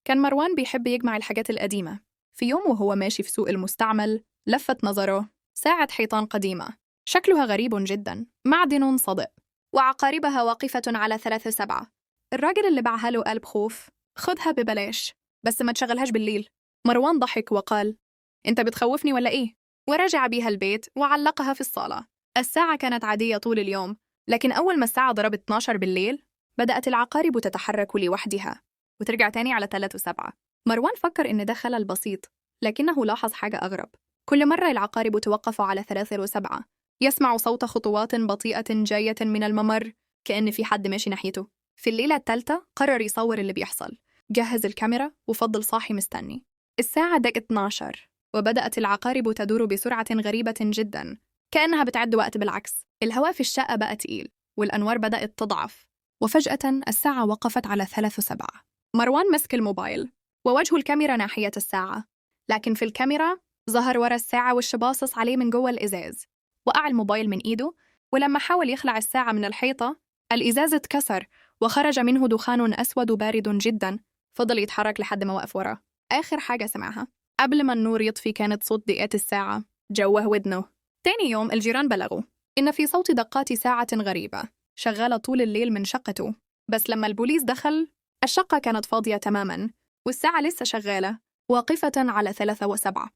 كان مروان بيحب يجمع الحاجات القديمة. في يوم وهو ماشي في سوق المستعمل لفت نظره ساعة حيطان قديمة شكلها غريب جدا، معدن صدئ وعقاربها واقفة على 3 7. الراجل اللي باعها له قال بخوف: خدها ببلاش بس ما تشغلهاش بالليل. مروان ضحك وقال: انت بتخوفني ولا ايه؟ ورجع بيها البيت وعلقها في الصالة. الساعة كانت عادية طول اليوم، لكن أول ما الساعة ضربت 12 بالليل بدأت العقارب تتحرك لوحدها وترجع تاني على 3 و7. مروان فكر إن ده خلل بسيط، لكنه لاحظ حاجة أغرب. كل مرة العقارب توقف على 3 و7 يسمع صوت خطوات بطيئة جاية من الممر، كأن في حد ماشي ناحيته. في الليلة الثالثة قرر يصور اللي بيحصل. جهز الكاميرا وفضل صاحي مستني. الساعة دقت 12 وبدأت العقارب تدور بسرعة غريبة جدا، كأنها بتعد وقت بالعكس. الهواء في الشقة بقى تقيل والأنوار بدأت تضعف، وفجأة الساعة وقفت على 3 و7. مروان مسك الموبايل ووجه الكاميرا ناحية الساعة، لكن في الكاميرا ظهر ورا الساعة وش باصص عليه من جوه الإزاز. وقع الموبايل من إيده، ولما حاول يخلع الساعة من الحيطة الإزاز اتكسر وخرج منه دخان أسود بارد جدا. فضل يتحرك لحد ما وقف وراه. آخر حاجة سمعها قبل ما النور يطفي كانت صوت دقات الساعة جوه ودنه. تاني يوم الجيران بلغوا إن في صوت دقات ساعة غريبة شغالة طول الليل من شقته، بس لما البوليس دخل الشقة كانت فاضية تماما والساعة لسه شغالة واقفة على 3 و7.